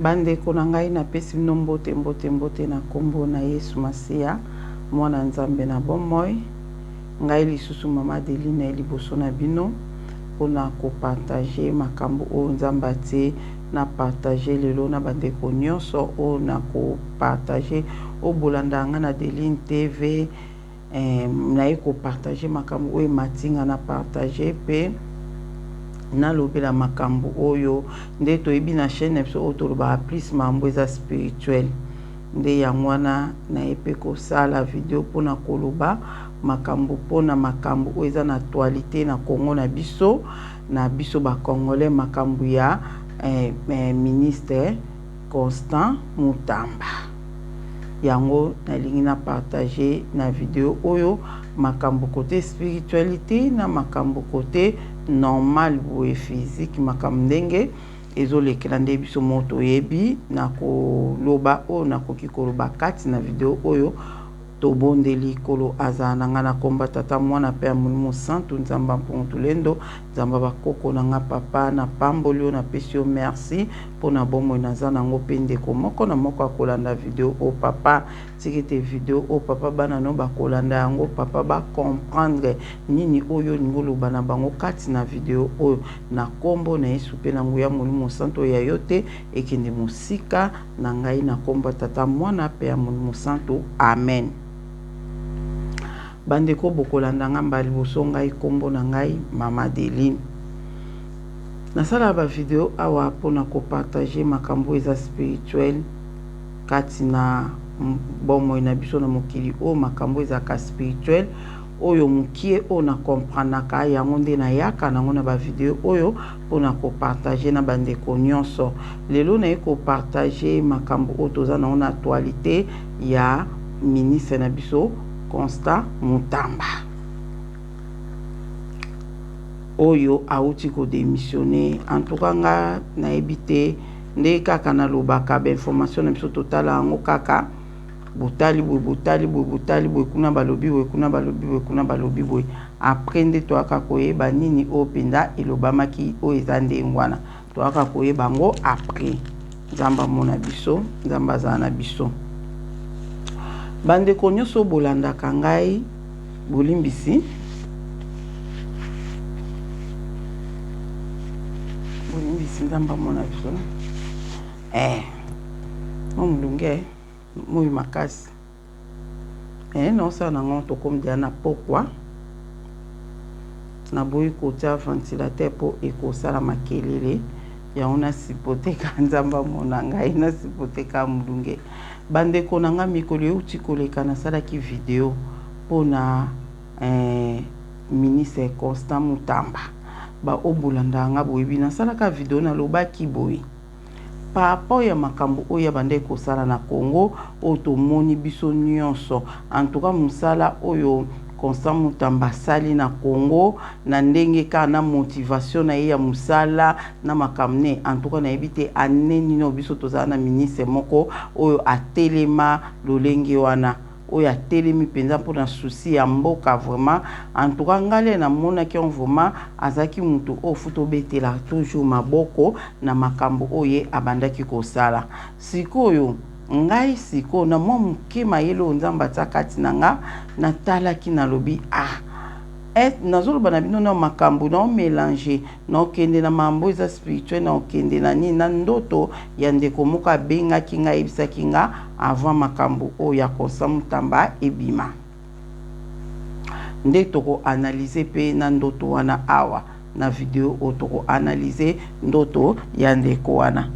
Bandeko na ngai napesi bino mbote mbote mbote na nkombo na Yesu Masiya mwana Nzambe na bomoi. Ngai lisusu mama Adeline liboso na bino mpona kopartage makambo oyo Nzambe atie na partage lelo na bandeko nyonso oyo na kopartage oyo bolandaka ngai na Adeline TV. Naye kopartage makambo oyo emati nga na partage mpe nalobela makambo oyo nde toyebi na chaîne na biso oyo tolobaka plus makambo eza spirituel nde yango wana naye mpe kosala video mpona koloba makambo mpona makambo oyo eza na actualité na Congo na biso na biso ba congolais makambo ya ministre Constant Mutamba. Yango nalingi na partager na video oyo makambo kote spiritualite na makambo kote normal boye physique makambo ndenge ezolekela nde biso moko toyebi na koloba oyo nakoki koloba kati na video oyo. Tobondeli Nkolo azala na nga na komba Tata Mwana pe ya Molimo Santu Nzambe ya Mpungu Tulendo Nzambe ya ba koko na nga Papa na pamboli yo na pesi yo merci pona bomoi naza na ngo pe ndeko moko na moko akolanda video oyo Papa tika ete video oyo Papa bana no bakolanda yango Papa ba comprendre nini oyo olingi oloba na bango kati na video oyo na kombo na Yesu pe na nguya Molimo Santu oyo ya yo te ekende mosika na ngai na kombo ya Tata, Mwana pe ya Molimo Santu. Amen. Bandeko bokolanda nga mbala liboso ngai kombo na ngai Mama Adeline. Nasalaka ba video awa pona ko partager makambo eza spirituel kati na bomoi na biso na mokili oyo makambo ezalaka spirituel oyo mukie oyo na comprenaka yango nde nayaka nango na ba video oyo pona ko partager na ba ndeko nionso. Lelo naye ko partager makambo oyo toza nango na actualite ya ministre na biso Constant Mutamba oyo awuti ko demissionner. En tout cas nga nayebi te nde kaka nalobaka ba information na biso totala yango kaka botali boye botali boye botali boye kuna balobi boye kuna balobi boye kuna balobi boye après nde toyaka koyeba nini oyo mpenza elobamaki oyo eza ndenge wana toyaka koyeba yango après. Nzambe amona biso, Nzambe azala na biso. Bandeko nyonso bolandaka ngai, bolimbisi bolimbisi, Nzambe amona biso. Mwa molunge moi makasi naosala nango tokomi deja na pokwa naboyi kotia ventilateur mpo ekosala makelele yango nasipoteka Nzambe amona ngai nasipoteka molunge. Bandeko na ngai mikolo euti koleka nasalaki video mpona ministre Constant Mutamba. Baoyo bolandaka ngai boyebi nasalaka video nalobaki boye par rapport ya makambo oyo abandaki kosala na Congo oyo tomoni biso nyonso. En tout cas mosala oyo Constant Mutamba asali na Congo na ndenge kaka na motivation na ye ya mosala na makambo ne, en tout cas nayebi te année nini oyo biso tozala na ministre moko oyo atelema lolenge wana oyo atelemi mpenza mpona souci ya mboka vraiment. En tout cas ngai namonaki yango vraiment azalaki motu oyo futa obetela toujours maboko na makambo oyo ye abandaki kosala. Sikoyo ngai sikoyo na mwa moke mayele oyo Nzambe atia kati na nga natalaki nalobi nazoloba na bino na makambo na omelange na okende na mambo eza spirituel na okende na nini na ndoto ya ndeko moko abengaki nga ayebisaki nga avant makambo oyo ya Constant Mutamba ebima nde toko analyser pe na ndoto wana awa na video oyo toko analyser ndoto ya ndeko wana.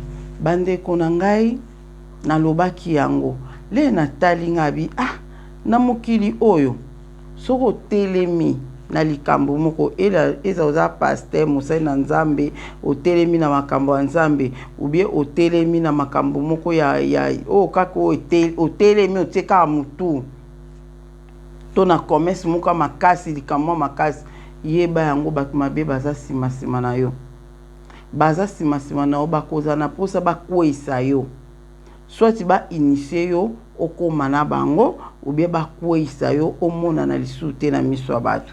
Bandeko na ngai nalobaki yango le natali nga bi na mokili oyo soki otelemi na likambo moko eza oza pasteur mosali na Nzambe otelemi na makambo ya Nzambe ou bien otelemi na makambo moko ya oyo kaka oyo otelemi otie kaka mutu to na commerce moko ya makasi likambo ya makasi yeba yango bato mabe baza nsima nsima na yo baza nsima nsima na yo bakozala na mposa bakweyisa yo soit ba initier yo okoma na bango ou bien bakweyisa yo omonana lisusu te na miso ya bato.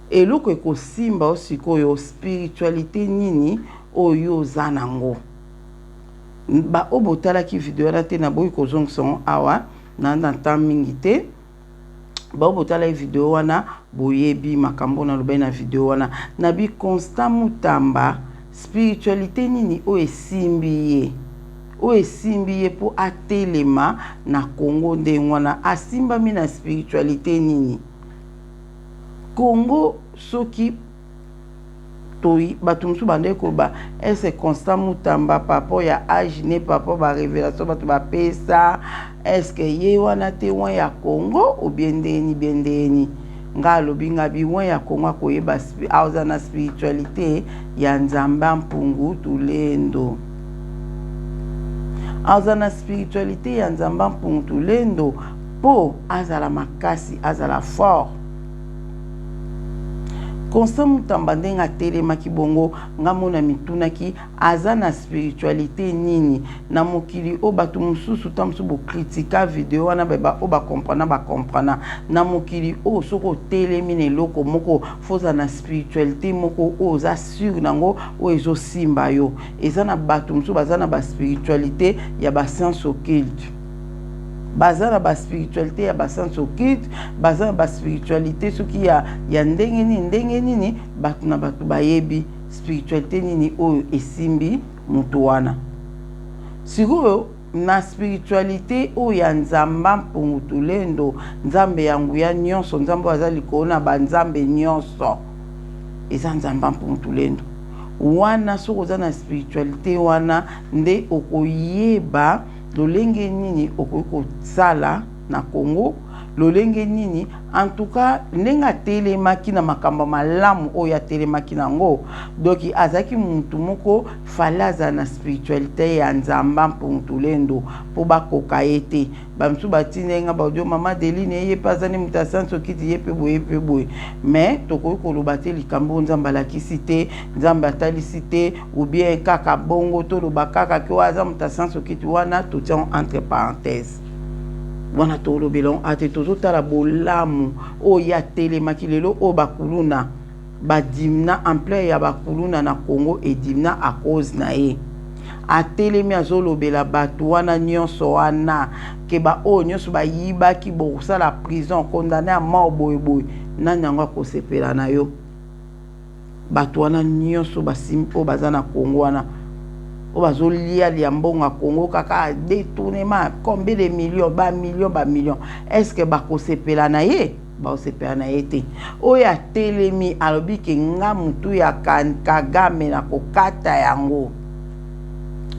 Eloko ekosimba yo sikoyo spiritualité nini oyo yo oza nango. Baoyo botalaki video wana te, naboyi kozongisa yango awa na temps mingi te. Bao botalaki video wana, boyebi makambo nalobaki na video wana. Nabi Constant Mutamba, spiritualité nini oyo esimbi ye, oyo esimbi ye mpo atelema na Congo ndenge wana? Asimbami na spiritualité nini? Congo, soki bato mosusu bandeki koloba ese Constant Mutamba, par rapport ya âge ne, par rapport barévélation bato bapesa, est-ce ye wana te oint ya Congo ou bien ndeni bien ndeni? Nga alobi, nga bi oint ya Congo akoyeba aza na spiritualité ya Nzambe Mpungu Tulendo, aza na spiritualité ya Nzambe Mpungu Tulendo mpo azala makasi, azala fort. Constant Mutamba, ndenge atelemaki bongo, nga mona mitunaki aza na spiritualité nini na mokili oyo. Bato mosusu ta mosusu bokritika video wana, oyo bakomprena bakomprena. Na mokili oyo, soki otelemi na eloko moko, faut ozala na spiritualité moko oyo oza sûr nango, oyo ezosimba yo. Eza na bato mosusu baza na baspiritualité ya bascience occulte, baza na baspiritualité ya bascience occulte, baza na baspiritualité soki ya ndenge nini, ndenge nini. Bato na bato bayebi spiritualité nini oyo esimbi moto wana. Sikoyo, na spiritualité oyo ya Nzamba Mpungu Tulendo, Nzambe ya nguya nyonso, Nzambe oyo aza likolo na banzambe nyonso, eza Nzamba Mpungu Tulendo wana. Soki oza na spiritualité wana, nde okoyeba lolenge nini okoki kosala na Congo, lolenge nini. En tout cas, ndenge atelemaki na makambo malamu oyo atelemaki nango, donc azalaki mutu moko fallait azala na spiritualité ya Nzamba Mpungu Tulendo mpo bakoka ye te. Bamisusu batindi nga baaudio: "Mama Deline, ye mpe aza nde moto ya science occulte, ye mpe boye mpe boye." Mais tokoki koloba te likambo oyo Nzambe alakisi te, Nzambe atalisi te, ou bien kaka bongo toloba kaka ke oyo aza moto ya science occulte. Wana totia entre parenthèse, wana tolobela ate. Tozotala bolamu oyo atelemaki. Lelo oyo bakuluna badimna, ampleur ya bakuluna na Congo edimna à cause na ye. Atelemi, azolobela bato wana nyonso wana ke baoyo nyonso bayibaki, bokosala prison, condamné à mort, boyeboye. Nani yango akosepela na yo? Bato wana nyonso basimbi oyo baza na Congo wana, oyo bazolialia mbongo ya Congo kaka, détournement, combien de millions, bamillion, bamillion, est ce que bakosepela na ye? Bakosepela na ye te. Oyo atelemi, alobi ke nga mutu ya Kagame na kokata yango,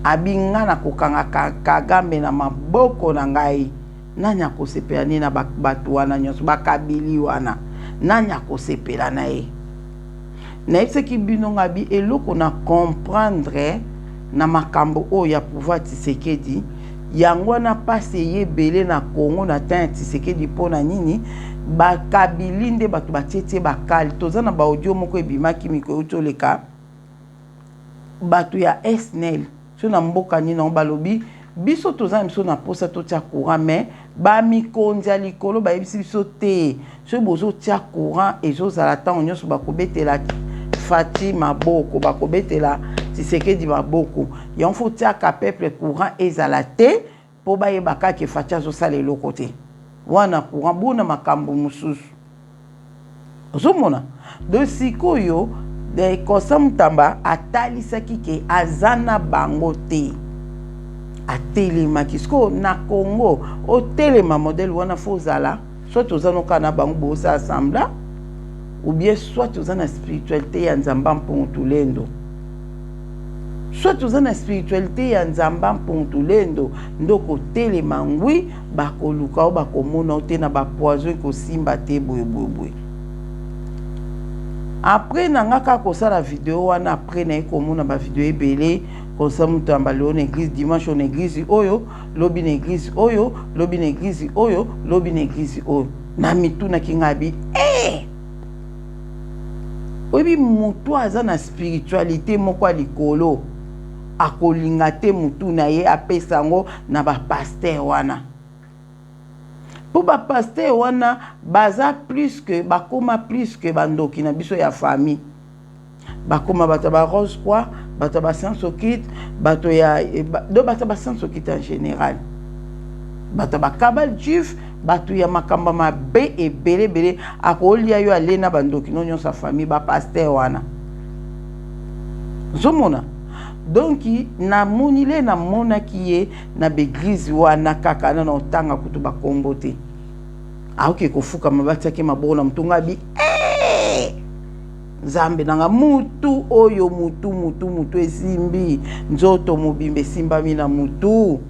abi nga na kokanga Kagame na maboko na ngai. Nani akosepela nini na bato wana nyonso bakabili wana? Nani akosepela na ye? Nayebisaki bino, nga bi eloko na comprendre na makambo oyo ya pouvoir Tshisekedi, yango wana mpasi eye ebele na Congo na temps ya Tshisekedi. Mpo na nini? Bakabili nde bato batietie bakali. Toza na baaudio moko ebimaki mikolo toleka, bato ya SNEL so na mboka nini yango, balobi: "Biso toza na biso na mposa totia courant, mais bamikonzi ya likolo bayebisi biso te, soki bozotia courant ezozala ntango nyonso, bakobetela Fatshi maboko, bakobetela Tshisekedi maboko. Yango faut tiaka peuple courant ezala te, mpo bayeba kaka Fatshi azosala eloko te." Wana courant bona makambo mosusu ozomona. Donc sikoyo, Constant Mutamba atalisaki ke aza na bango te, atelemaki. Sikoyo na Congo, otelema modèle wana, faut ozala soit oza noka na bango, bosala semblant, ou bien soit oza na spiritualité ya Nzamba Mpungu Tulendo. Soit oza na spiritualité ya Nzamba Mpungu Tulendo, nde okotelema ngwi. Bakoluka o, bakomona o te na bapoison, ekosimba te, boyeboyeboye. Après na nga kaka kosala video wana, après naye komona bavideo ebele: Constant Mutamba lelo na église, dimanche na église oyo, lobi na église oyo, lobi na église oyo, lobi na église oyo. Na mitunaki ngai bi eh! Oyebi, motu aza na spiritualité moko ya likolo akolinga te motu na ye apesa yango na bapasteur wana, mpo bapasteur wana baza plus que, bakóma plus que bandoki na biso ya famille. Bakóma bato ya barose croix, Bato ya bascience occulte, bato ya do, bato ya bascience occulte en général, bato ya bakabbale juif, bato ya makambo mabe ebele ebele. Akolia yo, ale na bandoki no nyonso ya famille. Bapasteur wana ozomona. Donc namoni le, namonaki ye na baeglise wana kaka na otanga kutu bakombo te. Aoke kofukama, batiaki maboko na motu. Nga bi eh! Nzambe nanga, mutu oyo, mutu, mutu, mutu esimbi nzoto mobimba, esimbami na mutu,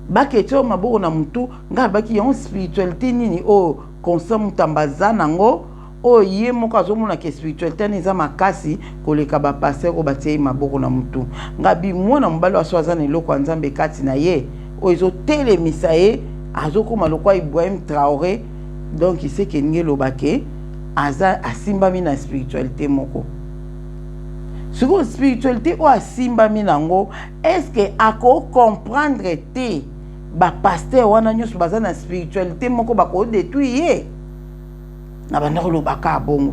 Baketi oyo maboko na mutu. Ngai alobaki yango, spiritualité nini oyo Constant Mutamba aza nango, oyo ye moko azomonaka spiritualité wana eza makasi koleka bapasteur oyo batie ye maboko na mutu? Ngai bi mwana mobali oyo aso aza na eloko ya Nzambe kati na ye oyo ezotelemisa ye, azokóma lokwa Ibrahim Traoré. Donc seke elingi eloba ke aza asimbami na spiritualité moko. Sikoyo spiritualité oyo asimbami nango, est-ce akocomprendre te bapasteur wana nyonso baza na spiritualité moko, bakodétruire ye? Na banda kolobaka bongo,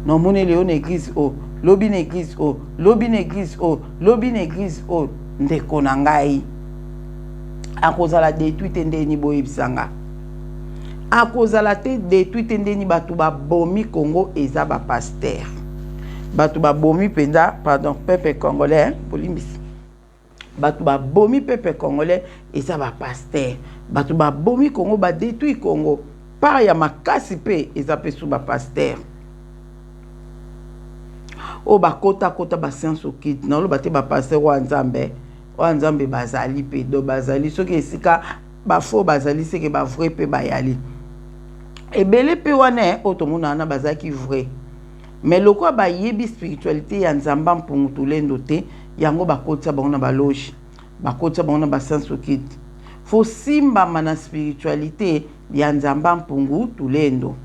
namoni lelo na église oyo, lobi na église oyo, lobi na église oyo, lobi na église oyo. Ndeko na ngai, akozala détruit te ndeni? Boyebisanga, akozala te détruit te ndeni? Bato babomi Congo eza bapasteur. Bato babomi mpenza, pardon, peuple congolais, bolimbisi, bato babomi peuple congolais eza bapasteur. Bato babomi Congo, badétruit Congo part ya makasi mpe eza mpe su bapasteur oyo bakotakota bascience occulte. Naloba te bapasteur oyo ya Nzambe, oyo Nzambe bazali mpe do bazali. Soki esika bafaux bazali, seke bavrai mpe bayali ebele mpe wana. Oyo tomona wana bazalaki vrai, mais lokola bayebi spiritualité ya Nzambe Mpungu Tulendo te, yango bakotisa bango na baloge, bakotisa bango na bascience occulte. Faut simbama na spiritualité ya Nzambe Mpungu Tulendo.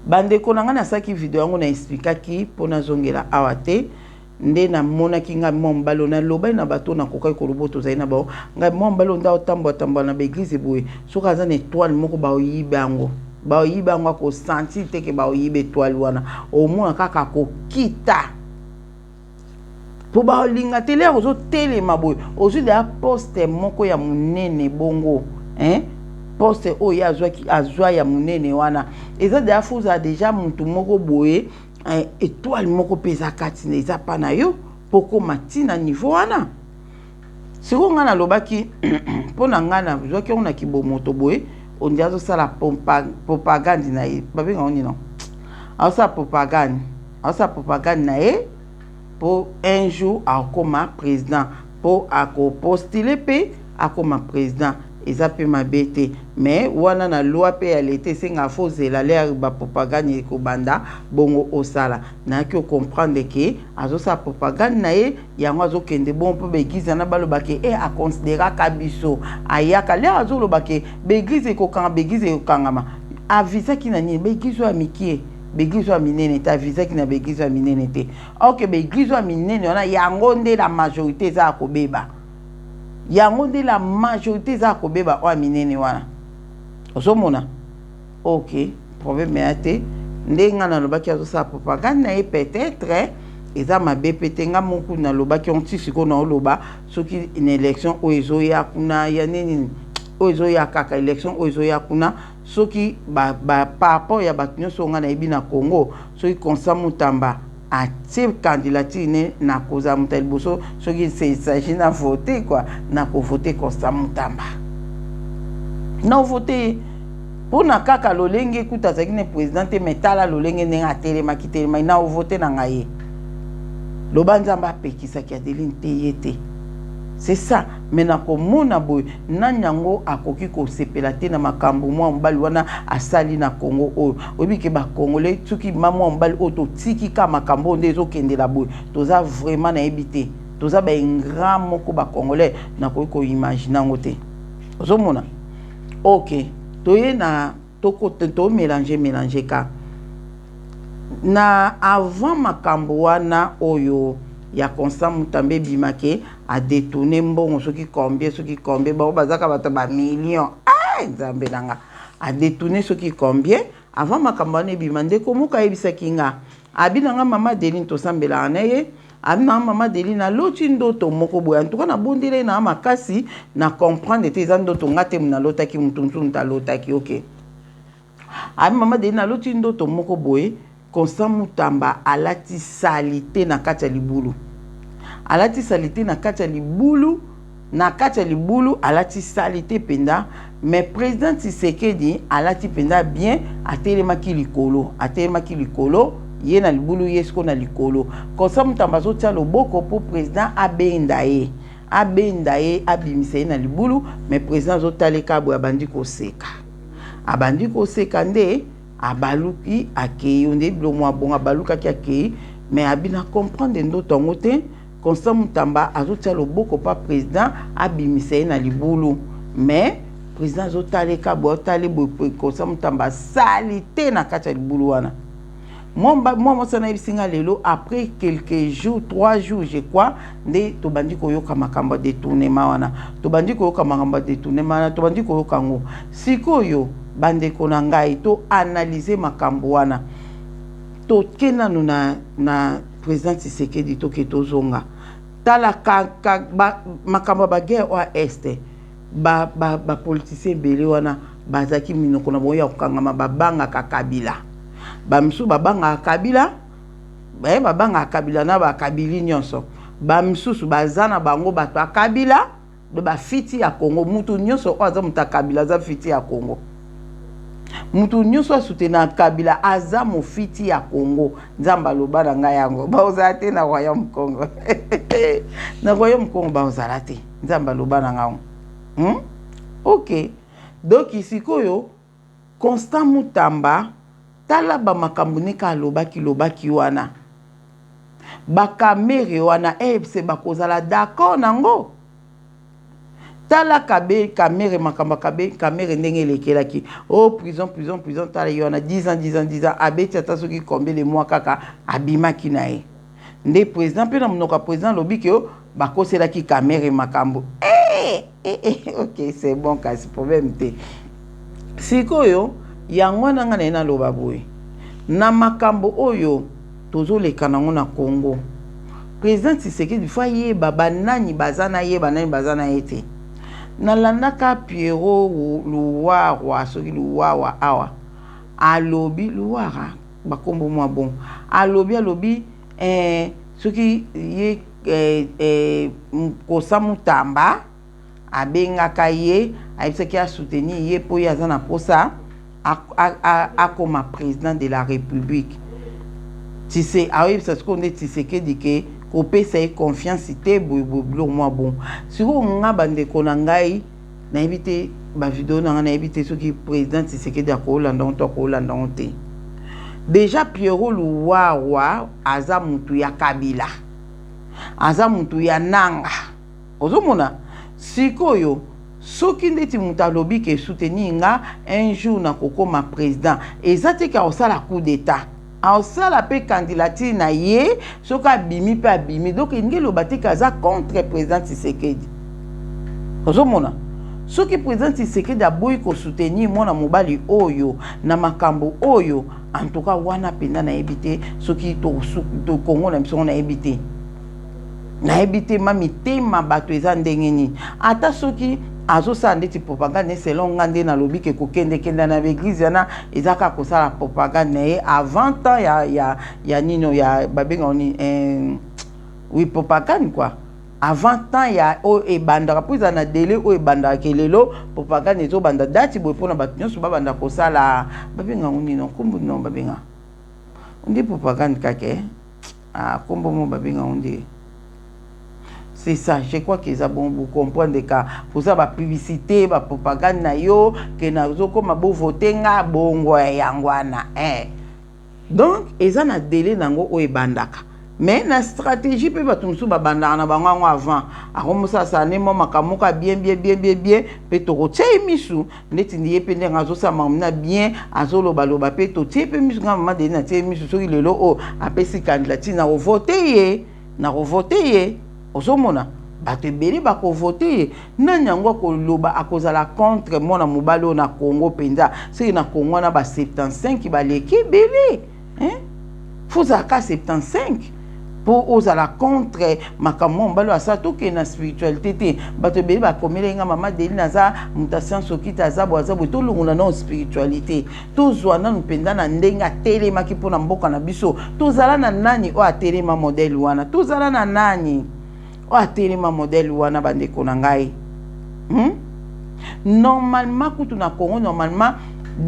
Bandeko na ngai, nasalaki video yango, na expliquaki mpo nazongela awa te. Nde namonaki ngai mwa mobali oyo, nalobaki na bato nakokaki koloba tozali na bango. Ngai mwa mobali oyo nde aotambola tambola na baeglise boye, soki aza na étoile moko, baoyiba yango, baoyiba yango. Akosentir te ke baoyiba étoile wana. Omona kaka akokita mpo baolinga te. Lere ozotelema boye, ozwi deya poste moko ya monene bongo, hein? Poste oyo ye azwaki, azwa ya monene wana, eza deya faut ozala deja motu moko boye, étoile moko mpe eza kati na eza mpa na yo mpo koma ntina niveau wana. Sikoyo ngai nalobaki mpo na ngai, nazwaki yango na kibomoto boye. Ondi azosala propagande na ye, babenga ngo nini? Azosala propagande, azosala propagande na ye mpo un jour akóma président, mpo akopostule mpe akóma président. Eza mpe mabe te, mais wana na loi mpe ya leta esengaka faut ozela lere bapropagande ekobanda bongo osala. Nayaki ocomprendre ke azosala propagande na ye, yango azokende bongo mpo baeglise wana baloba ke e aconsidéraka biso, ayaka. Lere azoloba ke baeglise ekokanga, baeglise ekokangama, avisaki na nini? Baeglise oyo ya mikie, baeglise oyo ya minene te. Avisaki na baeglise oyo ya minene te. Ok, baeglise oyo ya minene wana, yango nde la majorité eza ya kobeba, yango nde la majorité eza ya kobeba, oyo ya minene wana ozomona. Ok, problème ya te. Nde nga nalobaki azosala propagande na ye, peut-être eza mabe mpe te. Nga moko nalobaki yango ti sikoyo naoloba, soki na élection oyo ezoya kuna ya nini, oyo ezoya kaka, élection oyo ezoya kuna, soki ba, ba, par rapport ya bato nyonso oyo nga nayebi na Congo, soki Constant Mutamba atie candidature ne, nakozala moto ya liboso. Soki s'agit na vote quoi, nakovote Constant Mutamba, naovote ye mpona kaka lolenge kuta azalaki ne président te. Mais tala lolenge ndenge atelemaki, telemaki, na ovote na ngai ye. Loba Nzambe apekisaki Adeline te, ye te, c'est ça. Mais nakomona boye, nani yango akoki kosepela te na makambo mwa mobali wana asali na Congo oyo? Oyebi ke bacongolais, soki ma mwa mobali oyo totiki ka makambo oyo nde ezokendela boye, toza vraiment, nayebi te, toza baingrat moko bacongolais, nakoki koimagine yango te. Ozomona, ok, toye na tomélange mélange ka na avant makambo wana oyo ya Constant Mutamba ebimaki, adétourné mbongo soki combien, soki combien. Bango bazaka bato bamillion. Ah, Nzambe na nga, adétourné soki combien. Avant makambo wana ebima, ndeko moko ayebisaki nga. Abi na nga mama Adeline, tosambelaka na ye. Abi na nga mama Adeline, naloti ndoto moko boye. En tout cas nabondeli ye na makasi, na comprendre te eza ndoto nga te nalotaki, mutu mosusu mutu alotaki. Ok, abi mama Adeline, naloti ndoto moko boye, Constant Mutamba alati saleté na kati ya libulu, alati saleté na kati ya libulu, na kati ya libulu alati saleté mpenza. Mais président Tshisekedi alati mpenza bien, atelemaki likolo, atelemaki likolo, ye na libulu, ye siko na likolo. Constant Mutamba azotia loboko mpo président abenda ye, abenda ye, abimisa ye na libulu. Mais président azotaleka boye, abandi koseka, abandi koseka nde abaluki akei. Nde biloko mwa bongo, abalukaki akei. Mais abi na comprendre ndoto yango te. Constant Mutamba azotia loboko mpa président abimisa ye na libulu, mais président azotaleka boye, otali boye, Constant Mutamba asali te na kati ya libulu wana. Mwa mwasi nayebisi nga lelo, après quelques jours, 3 jours je crois, nde tobandi koyoka makambo ya détournement wana, tobandi koyoka makambo ya détournement wana, tobandi koyoka yango. Sikoyo bandeko na ngai, toanalyse makambo wana. Toke nanu na président Tshisekedi, toke tozonga. Tala ka, ba, makambo ya baguerre oyo ya Est, bapoliticien ba ebele wana bazalaki minoko na bango ya kokangama, babangaka Kabila. Bamisusu babangaka Kabila, babangaka Kabila na bakabili nyonso. Bamisusu baza na bango bato ya Kabila, bafiti ya Congo. Mutu nyonso oyo aza moto ya Kabila aza fiti ya Congo. Mutu nyonso asoutenir Kabila aza mofiti ya Congo. Nzambe aloba na ngai yango, baozala te na royaume Congo, na royaume Congo baozala te. Nzambe aloba na ngai, Ok, donc sikoyo Constant Mutamba, tala bamakambo ndenge alobaki lobaki wana, baKamerhe wana efc bakozala d'accord nango. Tala kabe Kamerhe, makambo ya Kamerhe ndenge elekelaki o oh, prison, prison, prison. Tala ye wana, 10 ans, 10 ans, 10 ans, abeti ata soki combien de mois kaka, abimaki na ye. Nde président mpe na monoko ya président alobi ke bakoselaki Kamerhe makambo. Eh, eh, eh, ok, c'est bon, kasi problème te. Sikoyo yango wana nga na ye naloba boye, na makambo oyo tozoleka nango na Congo, président Tshisekedi faut ayeba banani baza na ye, banani baza na ye te. Nalandaka Pierrot Luwarwa, soki Luwawa awa alobi, Luwara, bakombo mwa bon, alobi soki ye Kosa Mutamba abengaka ye, ayebisaki asoutenir ye mpo ye aza na mposa akoma président de la République. Tise ayebisa sikoyo nde Tshisekedi ke kopesa ye confiance te, boyeboye, biloko mwa bon. Sikoyo nga, bandeko na ngai, nayebi te bavideo na ngai, nayebi te soki président Tshisekedi akolanda ngo to akolanda ngo te. Déjà Pierrot Luwarwa aza mutu ya Kabila, aza mutu ya Nanga. Ozomona sikoyo, soki ndeti moto alobi ke soutenir nga, un jour nakokoma président, eza te ke akosala coup d'état, aosala mpe candidature na ye. Soki abimi mpe abimi, donc elingi eloba te ke aza contre président Tshisekedi. Ozomona, soki président Tshisekedi aboyi kosoutenir mwana mobali oyo na makambo oyo, en tout cas wana mpenza nayebi te soki Kongo na biso ngo, nayebi te, nayebi te ma mitema bato eza ndenge nini. Ata soki azosala ndeti propagande, selon nga nde nalobi ke kokendekende na baeglise wana eza kaka kosala propagande na ye avant temps ya nini ya babengaka nini, oui, propagande quoi, avant temps ya oyo ebandaka, mpo ezala na délai oyo ebandaka ke lelo propagande ezobanda dati boye, mpona bato nyonso babanda kosala. Babengango nini? Nkombo nino babenga nde propagande kaka, eh? Ah, nkombo mo babengango nde, c'est ça, je crois que eza bon. Vous comprendre ka koza bapublicité, bapropagande na yo ke nazokoma, bovote nga bongo, yango wana, eh. Donc eza na délai nango oyo ebandaka, mais na stratégie mpe bato mosusu babandaka na bango yango avant. Akomosala nde mwa makambo moko ya bien bien bien bien bien, mpe tokotia ye misu ndeti ye mpe ndenge azosala makambo na bien, azolobaloba mpe totie mpe misu. Nga mama Deni natie ye misu, soki lelo oyo apesi candidature, na kovote ye, na kovote ye. Ozomona bato ebele bakovote ye. Nani yango akoloba akozala contre mwana mobali oyo na Congo mpenza? Soki na Congo wana ba 75 baleki ebele, hein? Faut ozalaka 75 mpo ozala contre makambo mwa mobali oyo asala. Tokende na spiritualité te. Bato ebele bakomeli nga: "Mama Deline aza moto ya science okite, aza boye, aza boye." Tolongola nano spiritualité, tozwa nanu mpenza na ndenge atelemaki mpona mboka na biso. Tozala na nani oyo atelema modèle wana? Tozala na nani oyo atelema modèle wana, bandeko na ngai? Normalement kutu na Congo, normalement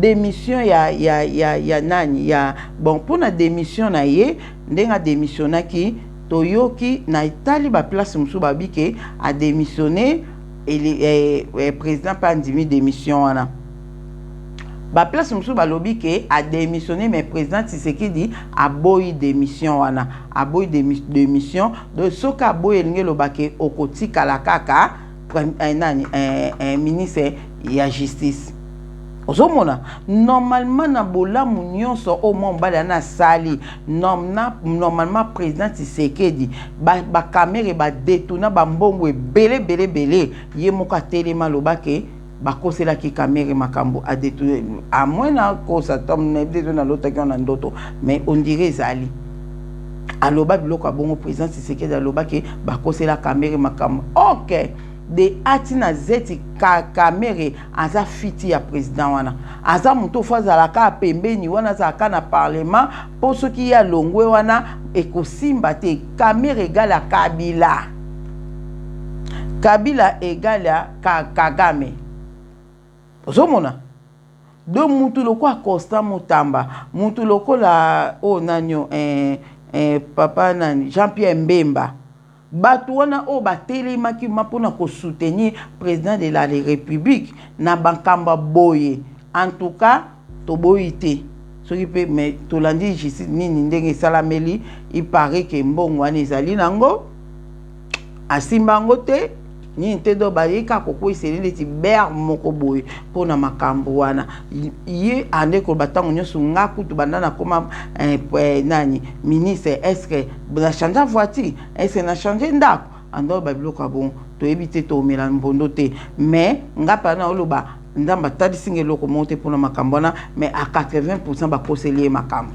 démission ya nani, ya bon, mpona démission na ye, ndenge adémissionnaki, toyoki na etali baplace mosusu babi ke adémissionné, président mpe andimi démission wana. Baplace mosusu balobi ke adémissionné, mais président Tshisekedi aboyi démission wana, aboyi démission. Donc soki aboyi, elingi eloba ke okotikala kaka nani, ministre ya Justice. Ozomona, normalement na bolamu nyonso oyo mwa mobali ana asali, normalement président Tshisekedi, baKamerhe badétourna bambongo ebele ebele ebele, ye moko atelema alobake bakoselaki Kamerhe makambo, adétourné. À moins nakosa, nayebi te, nalotaki wana ndoto, mais on dirait ezali aloba biloko ya bongo. Président Tshisekedi alobaki bakosela Kamerhe makambo. Ok, de A ti na Z, Kamerhe aza fiti ya président wana, aza moto fo azalaka pembeni wana, azalaka na parlement, mpo soki ye alongwe wana ekosimba te. Kamerhe égale ya Kabila, Kabila égale ya Kagame. Ozomona, do mutu lokola Constant Mutamba, mutu lokola oyo nani, papa nani, Jean Pierre Mbemba, bato wana oyo batelemaki ma mpona kosoutenir président de la République na makambo ya boye. En tout cas toboyi te soki mpe, mais tolandi justice nini ndenge esalameli. Il paraît ke mbongo wana ezali nango, asimba yango te, nini te. Do baye kaka kokweyiseli neti bere moko boye mpona makambo wana. Ye ande koloba ntango nyonso: "Nga kutu banda nakoma nani, ministre, est-ce na change voiture? Est-ce na change ndako?" Ando babiloko ya bongo toyebi te, tomela mbondo te. Mais nga mpana na oloba, Nzambe atalisi nga eloko moko te mpona makambo wana, mais à 80 bakoseli ye makambo.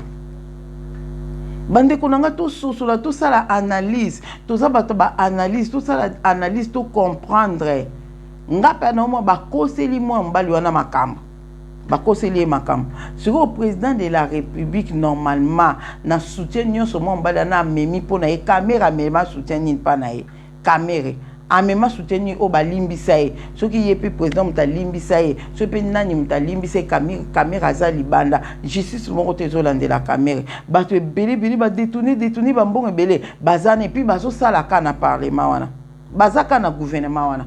Bandeko na nga, tososola, tosala analyse, toza bato baanalyse, tosala analyse, tocomprendre. Nga mpe na omwa bakoseli mwa mobali wana makambo, bakoseli ye makambo. Sikoyo président de la République, normalement na soutien nyonso mwa mobali wana amemi mpo na ye, Kamerhe amema soutien nini mpa na ye? Kamerhe amema soutien nini oyo balimbisa ye? Soki ye mpe président moto alimbisa ye, soki mpe nani moto alimbisa ye, Kamerhe aza libanda, justice moko te ezolandela Kamerhe. Bato ebele ebele badétourné, détourné bambongo ebele, baza na, et puis bazosala ka na parlement wana, baza ka na gouvernement wana.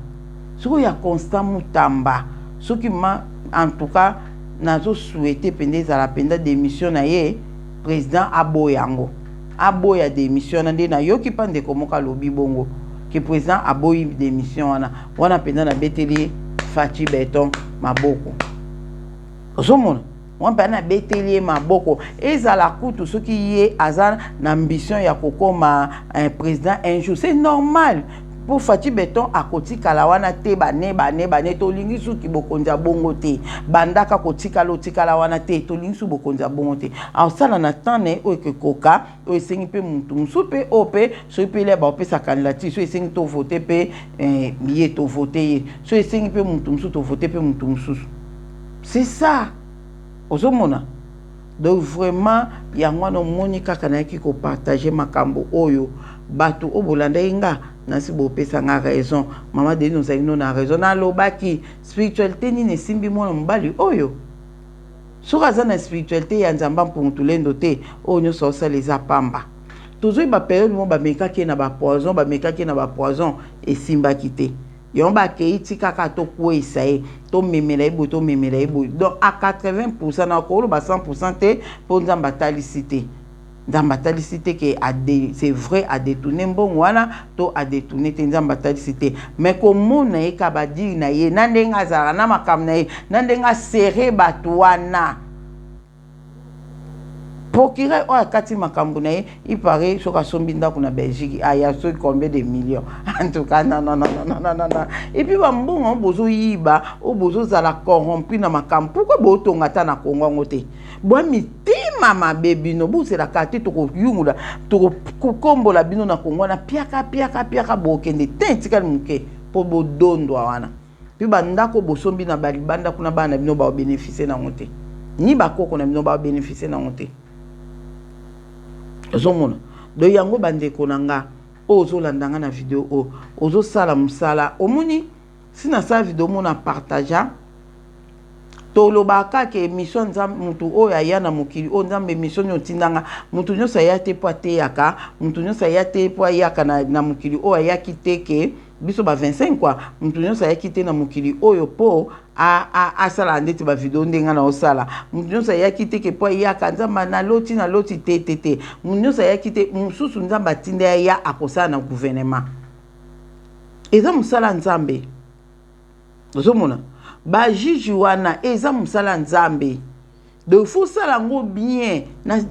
Soki ya Constant Mutamba, soki ma, en tout cas nazosouhaiter mpenza ezala mpenza démission na ye, président aboya yango, aboya démission wana. Nde nayoki mpa ndeko moko alobi bongo ke président aboyi démission wana. Wana mpenza nabeteli Fatshi Béton maboko. Ozomona, wana mpenza nabeteli ye maboko. Ezala kutu soki ye aza na ambition ya kokóma président un jour, c'est normal mpo Fatshi Béton akotikala wana te. Bane bane bane, tolingi suki bokonzi ya bongo te. Bandaka kotikala, otikala wana te, tolingi su bokonzi ya bongo te. Aosala na temps na ye oyo ekokoka, oyo esengi mpe mutu mosusu mpe oyo mpe soki mpe lia baopesa candidature, so esengi tovote mpe ye, tovote ye, so esengi mpe mutu mosusu, tovote mpe mutu mosusu. C'est ça. Ozomona, donc vraiment yango wana omoni kaka nayaki kopartager makambo oyo. Bato oyo bolandaki nga, nasi bopesa nga raison: "Mama Denis, ozalaki no na raison." Nalobaki spiritualité nini esimbi mwana mobali oyo? Soki aza na spiritualité ya Nzambe Mpungu te, oyo nyonso aosala eza pamba. Tozoyeba période mo bamekaki ye na bapoison, bamekaki ye na bapoison, esimbaki te. Yango bakei ti kaka tokweyisa ye, tomemela ye boye, tomemela ye boye. Donc à 80, na koloba 100 te, mpo Nzambe atalisi te, Nzambe atalisi te ke c'est vrai adétourné mbongo wana to adétourné te. Nzambe atalisi te, mais komona ye ka badire na ye, na ndenge azalaka na makambo na ye, na ndenge aserrer bato wana, procureur oyo akati makambo na ye, il paraît soki asombi ndako na Belgique, aya soki combien de millions. En tout cas, non, non, non, non, non, non, non. Et puis bambongo oyo bozoyiba, oyo bozozala corrompu na makambo, pourquoi botonga ata na Kongo yango te? Boya mitema. Mitema mabe bino, bozelaka te, tokoyungula, tokokombola bino na Kongo wana, piaka piaka piaka, bokende te, etikali moke mpo bodondwa wana. Mpe bandako bosombi na balibanda kuna, bana na bino baobénéficier nango te, ni bakoko na bino baobénéficier nango te. Ozomona? Donc yango, bandeko na nga oyo ozolanda nga na video oyo, ozosala mosala, omoni si nasala video, omona, partager. Tolobaka kaka émission. Nzambe, mutu oyo aya na mokili oyo, Nzambe, émission nini otindanga? Mutu nyonso aya te mpo ateyaka, mutu nyonso aya te mpo ayaka na mokili oyo, ayaki te ke biso ba 25 quoi. Mutu nyonso ayaki te na mokili oyo mpo asala ndeti bavideo ndenge na osala. Mutu nyonso ayaki te ke mpo ayaka Nzambe naloti, naloti te, te, te. Mutu nyonso ayaki te. Mosusu Nzambe atinda ya akosala na gouvernement, eza mosala Nzambe. Ozomona bajuge wana, eza mosala Nzambe. Donc faut osala yango bien.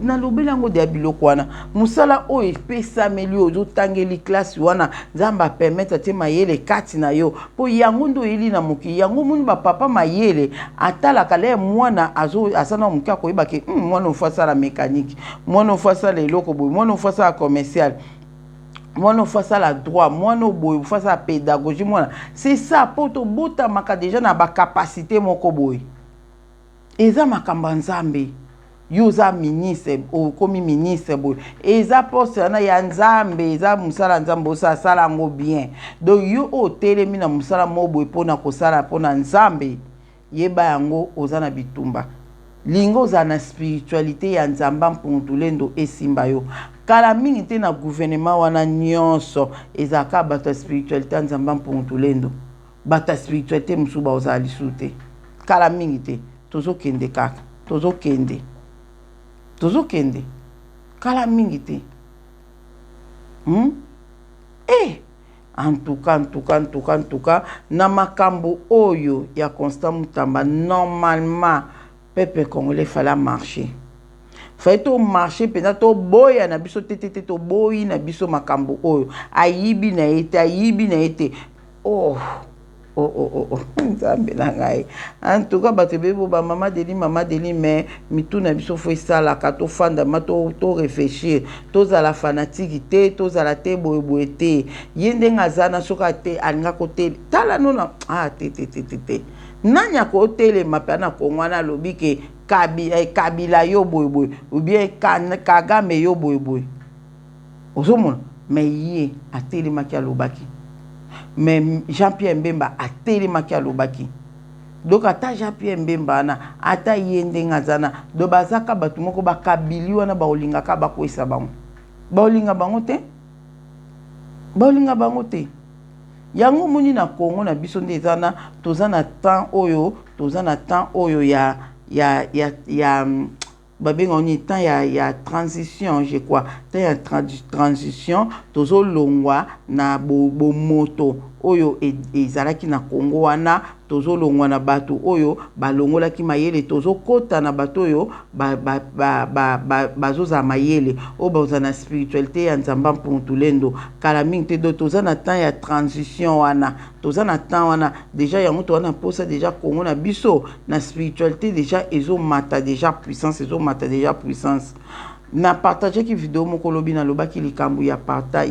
Nalobeli yango deya biloko wana. Mosala oyo epesameli oyo ozotangeli classe wana, Nzambe apermettre te mayele kati na yo, mpo yango nde oyeli na mokili. Yango omoni bapapa mayele atalaka le mwana aza na moke, akoyeba ke mwana ofo asala mécanique, mwana ofo asala eloko boye, mwana ofo asala commercial, mwana ofo asala droit, mwana boye ofo asala pédagogie, mwana c'est ça. Mpo tobotamaka déjà na bacapacité moko boye, eza makambo ya Nzambe. Yo oza ministre, okomi ministre boye, eza poste wana ya Nzambe, eza mosala ya Nzambe, osala yango bien. Donc yo oyo otelemi na mosala moko boye mpona kosala mpona Nzambe, yeba yango, oza na bitumba. Linga ozala na spiritualité ya Nzambe Mpuntulendo, esimba yo. Kala mingi te, na gouvernement wana nyonso ezalaka bato ya spiritualité ya Nzambe Mpuntulendo. Bato ya spiritualité mosusu baozala lisusu te kala mingi te. Tozokende kaka, tozokende, tozokende, kala mingi te, Eh, en tout cas, en tout cas, en tout cas, en tout cas, na makambo oyo ya Constant Mutamba, normalement peuple congolais fallait marcher, fallait tomarcher mpenza, toboya na biso te, te, te, toboyi na biso makambo oyo. Ayibi na ye te, ayibi na ye te. Oh, oh, oh, oh. Nzambe na ngai, en tout cas bato ebele bo bamama Deli, mama Deli, mais mitu na biso faut esalaka. Tofanda ma to réfléchir, tozala fanatique te, tozala te boyeboye te. Ye ndenge aza na, soki ate alinga kotele, tala nona, ah, te, te, te, te, te. Nani akotelema mpe na Kongo wana alobi ke Kabila yo boyeboye ou bien Kagame yo boyeboye? Ozomona, mais ye atelemaki, alobaki. Mais Jean Pierre Mbemba atelemaki, alobaki. Donc ata Jean Pierre Mbemba wana, ata ye ndenge aza na, donc bazaka bato moko bakabili wana, baolingaka bakwesa bango, baolinga bango te, baolinga bango te. Yango omoni na Congo na biso nde eza na, toza na temps oyo, toza na temps oyo ya babengaka nini, temps ya transition, je crois, temps ya transition. Tozolongwa na bomoto oyo ezalaki na Congo wana, tozolongwa na bato oyo balongolaki mayele, tozokɔta na bato oyo bazozala ba, ba, ba, mayele, oyo bazala na spiritualité ya Nzambe Mpuntulendo. Kala mingi te. Donc toza na temps ya transition wana, toza na temps wana déjà. Yango toza na mposa déjà Congo na biso na spiritualité déjà ezomata, déjà puissance ezomata, déjà puissance. Na partageaki video moko lobi, nalobaki likambo ya parta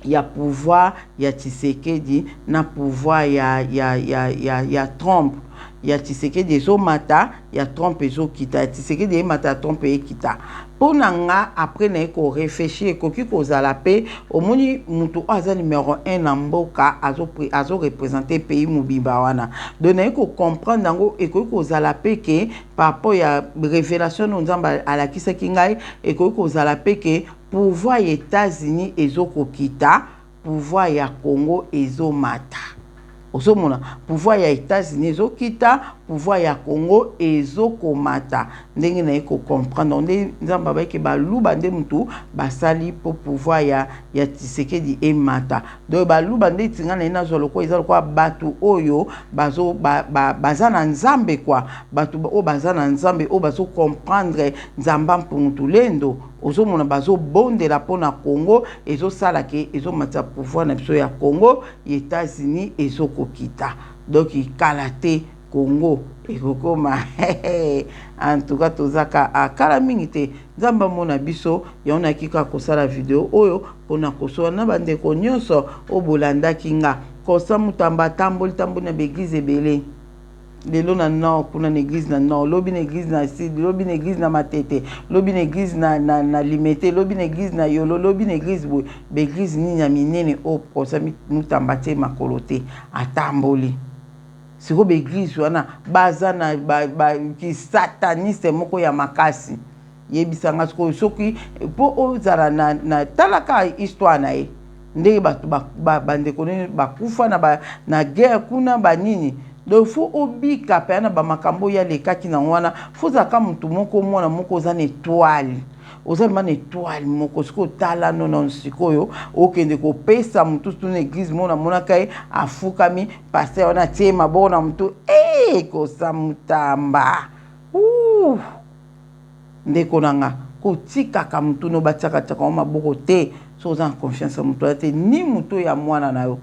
ya pouvoir ya Tshisekedi na pouvoir ya Trump. Ya Tshisekedi ezomata, ya Trump ezokita, ya Tshisekedi emata, ya Trump ekita. Mpo na nga, après naye koréfléchir, ekoki kozala mpe omoni motu oyo aza numéro 1 na mboka, azoreprésenter pays mobimba wana. Donc naye kocomprendre yango, ekoki kozala mpe ke par rapport ya révélation oyo Nzambe alakisaki ngai, ekoki kozala mpe ke pouvoir ya États-Unis ezokokita, pouvoir ya Congo ezomata. Ozomona, pouvoir ya États-Unis ezokita, pouvoir ya Congo ezokomata. Ndenge naye kocomprendre, nde Nzambe abayeke Baluba nde mutu basali mpo pouvoir ya Tshisekedi emata. Donc Baluba nde etinga na ye nazwa lokola eza lokola bato oyo bazo, ba, ba, baza na Nzambe kwa, bato oyo baza na Nzambe, oyo bazocomprendre Nzambe Mpuntulendo. Ozomona, bazobondela mpona Congo, ezosala ke ezomatisa pouvoir na biso ya Congo, ya États-Unis ezokokita. Donc kala te. Congo ekokoma en tout cas toza ka akala mingi te. Nzambe amona biso. Yango nayaki kaka kosala video oyo mpona kosola na bandeko nyonso oyo bolandaki nga. Constant Mutamba atamboli tamboli na baeglise ebele, lelo na nord kuna na église na nord, lobi na église na sud, lobi na église na Matete, lobi na église na Limete, lobi na église na Yolo, lobi na église boye. Baeglise nini ya minene oyo Constant Mutamba tie makolo te? Atamboli sikoyo baeglise wana, baza na kisataniste moko ya makasi. Yebisanga sikoyo, soki mpo ozala na talaka histoire na ye, ndenge bato bandeko nini bakufa na guerre kuna, banini. Donc faut obika mpe na bamakambo oyo alekaki nango wana. Faut ozalaka motu moko, mwana moko oza na étoile, oza vraiment na étoile moko. Sikoyo tala nono, sikoyo okende kopesa motu tu na église moko, namonaka ye afukami, pasteur wana atie maboko na motu e kosa Mutamba. Ndeko na nga, kotikaka motu no batiaka-tiaka ngo maboko te soki oza na confiance ya motu aya te, ni motu ya mwana na yo.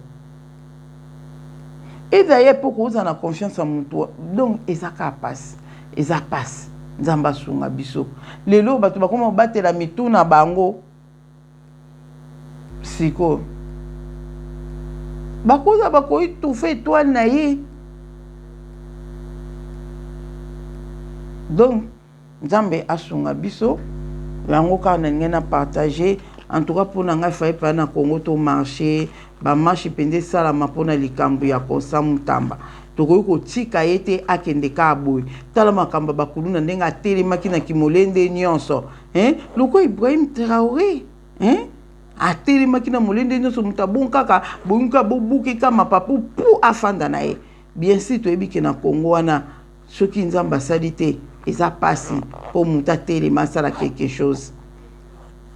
Et d'ailleurs, mpo kozala na confiance ya motu, donc eza kaka pasi, eza pasi. Nzambe asunga biso. Lelo bato bakoma kobatela mitu na bango. Sikoyo bakoza bakoétouffer étoile na ye. Donc Nzambe asunga biso. Yango kaka na ndenge na partage. En tout cas, mpona ngai, faye mpa na Congo tomarcher, bamarche mpenza esalama mpona likambo ya Constant Mutamba. Tokoki kotika ye te akende kaka boye. Tala makambo ya bakuluna, ndenge atelemaki na kimolende nyonso, hein? Lokola Ibrahim Traoré, hein? Atelemaki na molende nyonso, moto abongi kaka bongi kaka bobuki ka mapapu pu afanda na ye. Bien sûr, toyebi ke na Congo wana, soki Nzambe asali te, eza mpasi mpo moto atelema asala quelque chose.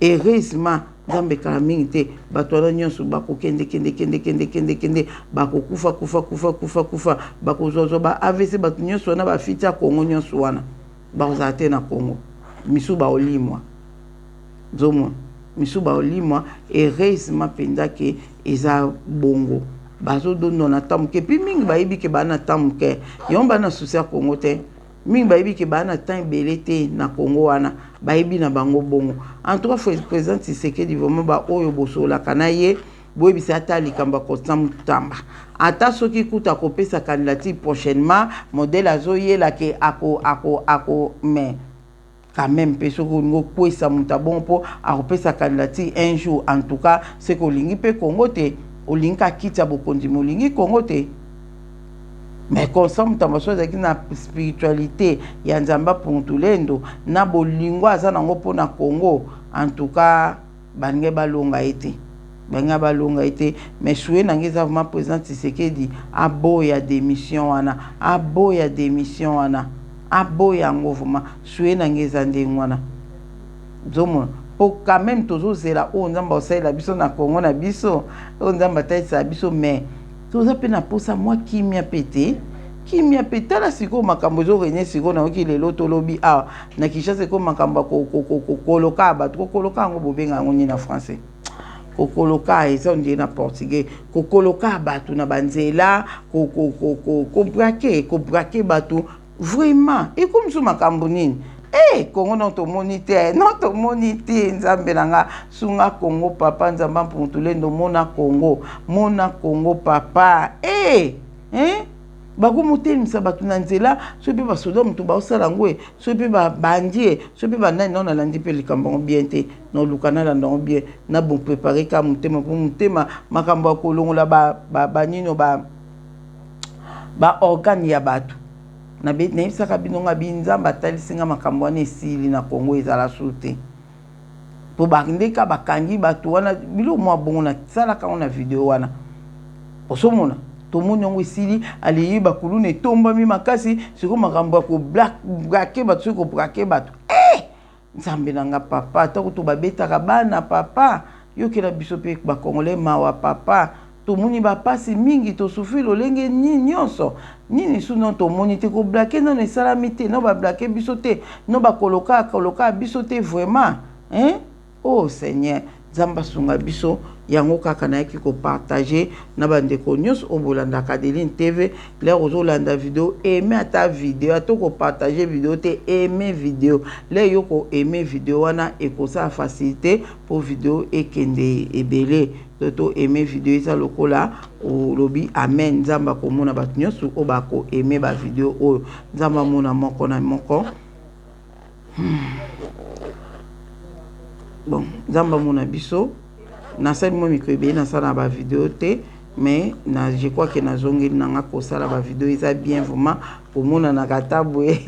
Heureusement, Nzambe kala mingi te, bato wana nyonso bakokende kende kende kende kende kende, bakokufa kufa kufa kufa kufa, bakozwazwa ba AVC. Bato nyonso wana bafiti ya Congo nyonso wana bakozala te na Congo. Misu baolimwa, nzomona misu baolimwa. Heureusement mpenza ke eza bongo, bazodondwa na temps moke. Puis mingi bayebi ke baa na temps moke, yango baa na souci ya Congo te. Mingi bayebi ke baa na temps ebele te na Congo wana, bayebi na bango bongo. En tout cas, président Tshisekedi, vraiment, baoyo bosololaka na ye, boyebisa ata likambo ya Constant Mutamba. Ata soki kuta akopesa candidature prochainement, modèle azoyela ke ako ako ako, mais quand même mpe soki olingi okwesa moto abongo mpo akopesa candidature un jour, en tout cas soki olingi mpe Congo te, olingi kakiti ya bokonzi, me olingi Congo te. Mais Constant Mutamba, so azalaki na spiritualité ya Nzambe apuntulendo na bolingo aza nango mpona Congo, en tout cas balingi balonga ye te, balingi balonga ye te. Mais souhait na ngai eza vraiment président Tshisekedi aboya démission wana, aboya démission wana, aboya yango vraiment. Souhait na ngai eza ndenge wana, ozomona, mpo quand même tozozela oyo Nzambe akosalela biso na Kongo na biso, oyo Nzambe atalisaka biso. Mais toza mpe na posa mwa kimia mpe te, kimia mpe. Tala sikoyo makambo ezorégner sikoyo. Nayoki lelo tolobi awa na Kinshasa ekomi makambo ya kokoloka bato. Kokoloka yango bobenga yango nini na français? Kokoloka eza ondire na portugais, kokoloka bato na banzela, kobraquer, kobraquer bato. Vraiment, ekomi so makambo nini? E Kongo, no tomoni te, no tomoni te. Nzambe na nga, sunga Kongo papa. Nzambe mpuntulendo, mona Kongo, mona Kongo papa. E eh? Bakomotelemisa bato na nzela, soki mpe basoda moto baosala yango e, soki mpe babandi e, soki mpe banani. Nao nalandi mpe likambo yango bien te, naoluka nalanda yango bien na bon préparer ka motema, mpo motema makambo ya kolongola banino baorgane ya bato. Nayebisaka bino nga bi Nzambe atalisi nga makambo wana esili na Kongo, ezala su te, mpo bandeka bakangi bato wana biloko mwa bongo. Nasalaka yango na video wana, osomona tomoni yango esili. Alei bakuluna etombami makasi. Sikoyo makambo ya kobraquer bato, soki kobraquer bato eh! Nzambe na nga papa, ata kutu babetaka bana papa, yokela biso mpe bacongolais mawa papa. Tomoni bapasi mingi, tosouffrir lolenge nini nyonso nini su no tomoni te. Kobraquer nano esalami te, no babraquer biso te, no bakoloka koloka biso te vraiment, hein? Oh Seigneur. Nzambe asunga biso. Yango kaka nayaki ko partager na ba ndeko nionso oyo bolandaka Adeline TV. L'heure ozolanda video, aime ata video, ata ko partager video te, aime video. L'heure yo ko aime video wana ekosala facilité po video ekende ebele. To to aime video eza lokola olobi amen. Nzambe akomona bato nionso oyo bako aime ba video oyo. Nzambe amona moko na moko. Bon, Nzambe amona biso. Nasali mwa mikolo ebele nasala na ba video te, mais na je crois que nazongeli na nga kosala ba video. Eza bien vraiment komonanaka ata boye,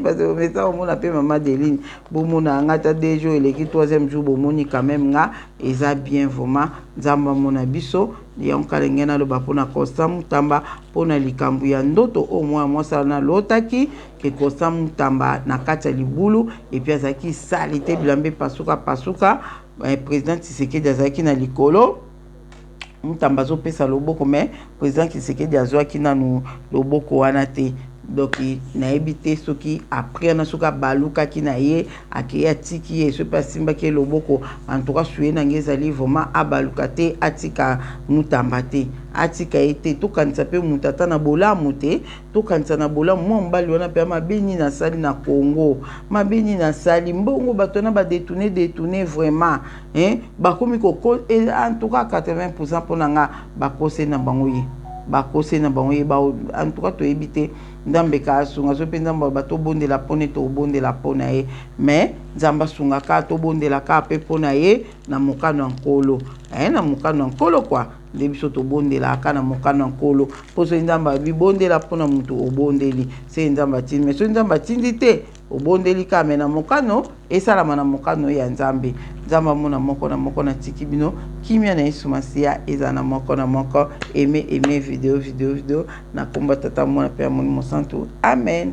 parce que omesa komona mpe mama Adeline, bomona nga ata 2 jours eleki, troisième jour bomoni quand même nga, eza bien vraiment. Nzambe amona biso. Yango kala ngai naloba mpona Constant Mutamba, mpona likambo ya ndoto oyo mwana mwasi wana alotaki ke Constant Mutamba na kati ya libulu, et puis azalaki sali te, bilamba epasuka pasuka. Président Tshisekedi azalaki na likolo, Mutamba azopesa loboko, mais président Tshisekedi azwaki nanu loboko wana te. Donc nayebi te soki après wana, soki abalukaki na ye, akei, atiki ye, soki mpe asimbaki ye loboko. En tout cas, souhait na ngai ezali vraiment abaluka te, atika Mutamba te, atika ye te. Tokanisa mpe moto ata na bolamu te, tokanisa na bolamu. Mwa mobali wana mpe, mabe nini asali na Congo? Mabe nini asali? Mbongo bato wana badétourner, détourner vraiment, hein? Bakomi koko, en tout cas 80 % mpo na nga bakose na bango ye, bakose na bango ye. En tout cas toyebi te. Nzambe ka asunga. So mpe Nzambe aloba tobondela mpona tobondela mpona ye, mais Nzambe asunga kaka, tobondela kaka mpe mpona ye na mokano ya Nkolo, na mokano ya Nkolo kwa nde biso tobondelaka na mokano ya Nkolo. Mpo soki Nzambe abibondela mpona motu, obondeli se Nzambe atindi, mais soki Nzambe atindi te, obondeli kaka, mais na mokano esalama na mokano ya Nzambe. Nzambe amona moko na moko. Natiki bino, kimia na Yesu Masiya ezala na moko na moko. Aime, aime video, video, video na komba Tata, Mwana mpe ya Molimo Santu. Amen.